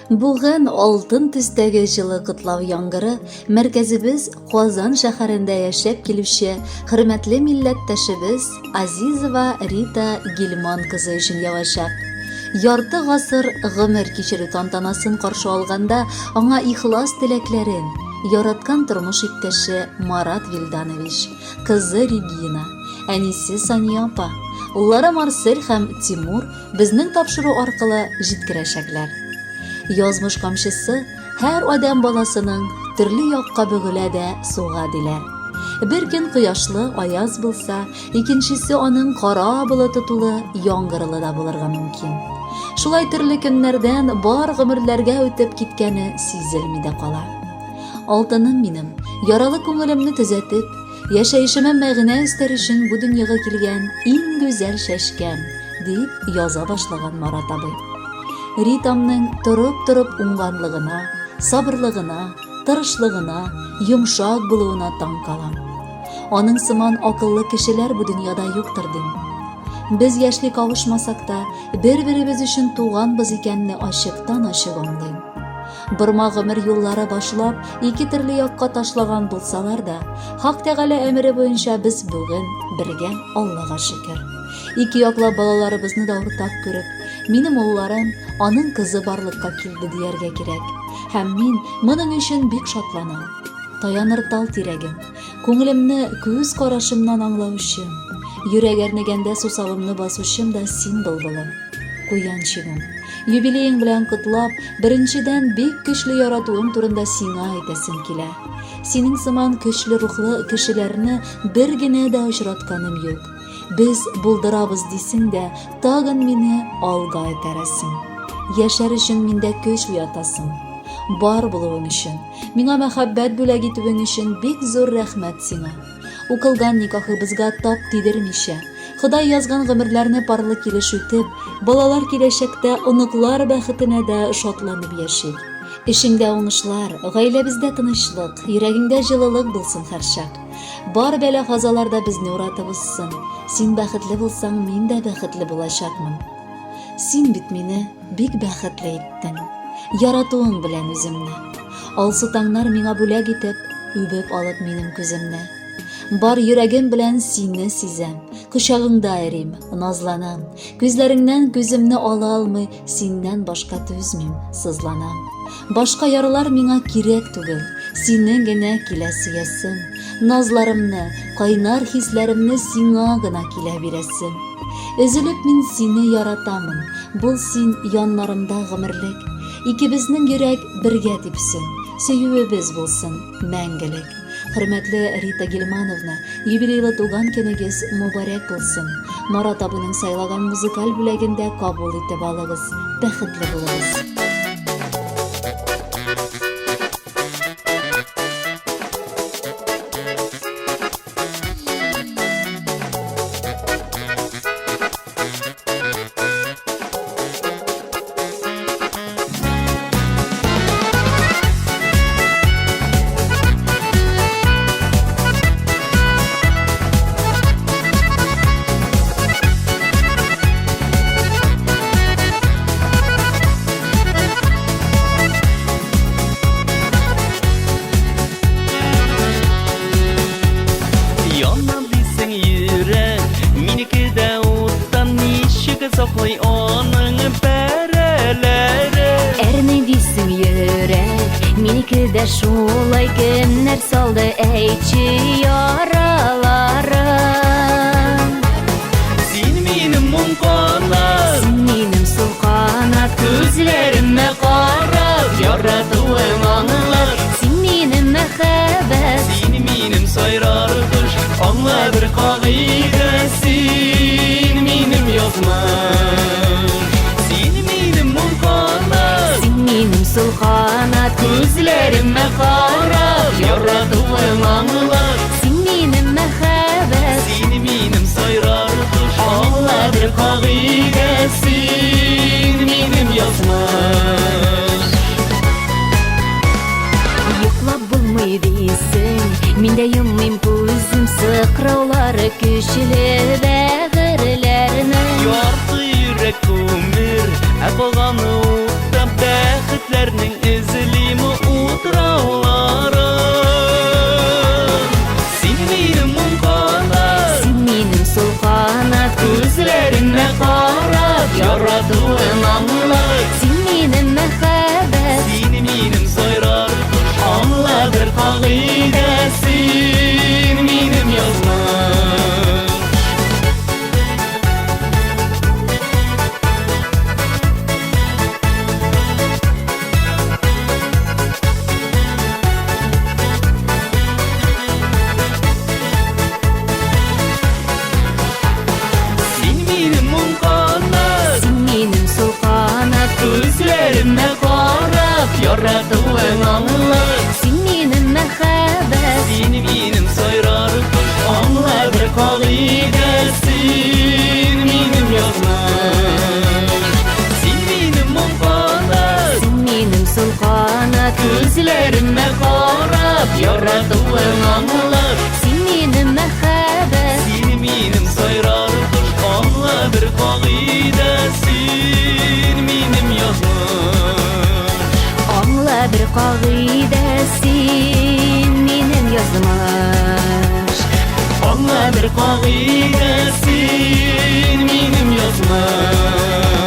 Бүген алтын төстәге җылы котлау яңгыры мәркәзебез Казан шәһәрендә яшәп килүче хөрмәтле милләттәшебез Азизова Рита Гильман кызы өчен явачак. Ярты гасыр гомер кичерү тантанасын каршы алганда аңа ихлас теләкләрен яраткан тормыш иптәше Марат Вильданович, кызы Регина, әнисе Сания апа, уллары Марсель һәм Тимур безнең тапшыру аркылы җиткерәчәкләр. Язмыш камчысы һәр адәм баласының төрле якка бөгелә дә суга диләр. Бер көн кояшлы, аяз булса, икенчесе аның кара болыты тулы, яңгырлы да булырга мөмкин. Шулай төрле көннәрдән бар гомерләргә үтеп киткәне сизелми дә кала. Алтыным минем, яралы күңелемне төзәтеп, Яшәешемә мәгънә өстәр өчен бу дөньяга килгән иң гүзәл чәчкәм, дип яза башлаган Марат абый. Ритамның торып-торып уңганлыгына, сабырлыгына, тырышлыгына, йомшак булуына таң калам. Аның сыман акыллы кешеләр бу дөньяда юктыр дим. Без яшьли кавышмасак та, бер-беребез өчен туганбыз икәнне ачыктан-ачык аңлыйм. Борма гомер юллары башлап, ике төрле якка ташлаган булсалар да, Хак Тәгалә әмере буенча без бүген бергә, Аллага шөкер. Ике яклап балаларыбызны да уртак күреп, минем улларым, аның кызы барлыкка килде дияргә кирәк. Һәм мин моның өчен бик шатланам. Таяныр тал тирәгем, күңелемне күз карашымнан аңлаучым, йөрәк әрнегәндә сусавымны басучым да син, былбылым. Куянчигым, юбилеең белән котлап, беренчедән бик көчле яратуым турында сиңа әйтәсем килә. Синең сыман көчле рухлы кешеләрне бер генә дә очратканым юк. Без булдырабыз дисең дә, тагын мине алга этәрәсең. Яшәр өчен миндә көч уятасың. Бар булуың өчен, миңа мәхәббәт бүләк итүең өчен бик зур рәхмәт сиңа. Укылган никахыбызга тап тидермичә, Ходай язган гомерләрне парлы килеш үтеп, балалар киләчәктә оныклар бәхетенә дә шатланып яшик. Эшеңдә уңышлар, гаиләбездә тынычлык, йөрәгеңдә җылылык булсын һәрчак. Бар бәла-казалар да безне уратып узсын. Син бәхетле булсаң, мин дә бәхетле булачакмын. Син бит мине бик бәхетле иттең. Яратуың белән үземне. Алсу таңнар миңа бүләк итеп, үбеп алып минем күземне. Бар йөрәгем белән сине сизәм, кочагыңда эрим, назланам. Күзләреңнән күземне ала алмый, синнән башка түзмим, сызланам. Башка ярлар миңа кирәк түгел, сине генә килә сөясем. Назларымны, кайнар хисләремне сиңа гына килә бирәсем. Өзелеп мин сине яратамын, бул син яннарымда гомерлек. Икебезнең йөрәк бергә типсен, сөюебез булсын мәңгелек. Хөрмәтле Рита Гильмановна, юбилейлы туган көнегез мөбарәк булсын. Марат абыйның сайлаган музыкаль бүләген дә кабул итеп алыгыз. Бәхетле булыгыз. Яна дисең йөрәк, минеке дә уттан ничек саклый аның пәрәләре. Әрни дисең йөрәк, минеке дә шулай кемнәр салды әйтче яраларын. Син минем моң канат, Син минем сул канат, күзләремә карап, яратуың аңлат. Син минем мәхәббәт, Син минем сайрар кош, аңла бер кагыйдә, син минем язмыш. Син минем моң канат, син минем сул канат, күзләремә карап, яратуың аңлат. Син минем мәхәббәт, Син минем сайрар кош, аңла бер кагыйдә, син минем язмыш. Йоклап булмый дисең, мин дә йоммыйм күзем, сыкраулары көчле бәгырьләрнең. Ярты йөрәк күмер, ә калганы утта бәхет. Бәхетләрнең эзлим утрауларын. Син минем уң канат, Син минем сул канат. Күзләреңә карап, яратуын аңла. Син минем мәхәббәт. Син минем сайрар кош, аңла бер кагыйдә, син минем язмыш. Син минем уң канат, Син минем сул канат. Күзләремә карап, яратуын аңла. Син минем мәхәббәт. Син минем сайрар кош, аңла бер кагыйдә, син минем язмыш. Син минем уң канат, Син минем сул канат. Күзләремә карап, яратуын аңла. Син минем мәхәббәт. Син минем сайрар кош, аңла бер кагыйдә, син минем язмыш. Аңла бер кагыйдә, син минем язмыш. Аңла бер кагыйдә, син минем язмыш.